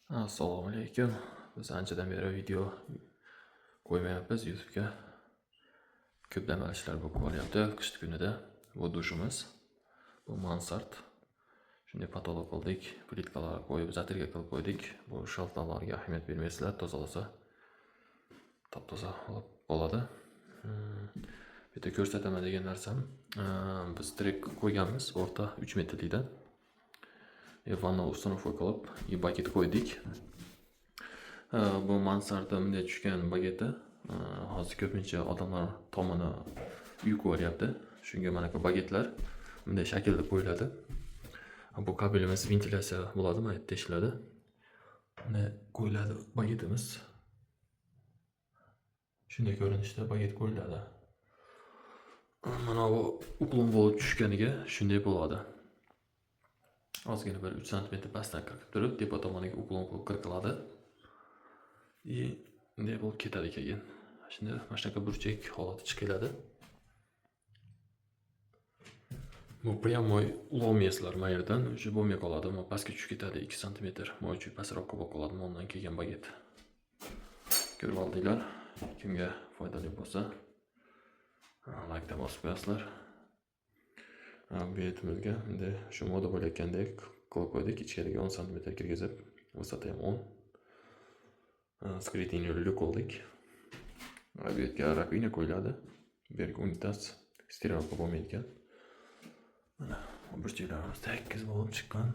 Assalomu alaykum. Biz anchadan beri video qo'ymayapmiz YouTube'ga. Ko'p dam olishlar bo'lib qolyapti qish kunida. Bu dushimiz. Bu mansard. Shunday потолок qildik, plitkalar qo'yib, затирка qilib qo'ydik. Bu shaltalarga ahamiyat bermaysizlar, tozalasa top-toza bo'lib qoladi. Bu yerda ko'rsataman degan narsam, biz trek qo'yganmiz o'rta 3 metrlikdan. Vanna установка qilib, и baget qo'ydik. Bu mansarda bunday tushgan bageti hozir ko'pincha odamlar tomini uy qo'yyapti. Shunga mana bu bagetlar bunday shaklda qo'yiladi. Bu kabelimiz ventilyatsiya bo'ladi, mana yerda teshiladi. Bunday qo'yiladi bagetimiz. Shunday ko'rinishda baget qo'yiladi. Mana bu уклон bo'lib tushganiga shunday bo'ladi. Ozgina bir 3 santimetr pastdan qirqib turib, tepa tomoniga уклон qilib qirqiladi. И bunday bo'lib ketadi keyin. Shunda mana shunaqa burchak holati chiqiladi. Bu прямой ulolmaysizlar mana yerdan, уже bo'lmay qoladi. Mana pastga tushib ketadi 2 santimetr. Mana uchun pastroqqa bo'lib qoladi undan kelgan baget. Ko'rib oldinglar. Kimga foydali bo'lsa, laykdan bosib qo'yasizlar. Bu yetimizga bunday shu moda bo'layotgandek qilib qo'ydik. Ichkariga 10 santimetr kirgizib, высота ham 10. Скрытый люк oldik. Bu yerga раковина qo'yiladi. Bu yerga unitaz, стиралка bo'lmaydigan. Mana burchaklarimiz tekis bo'lib chiqqan.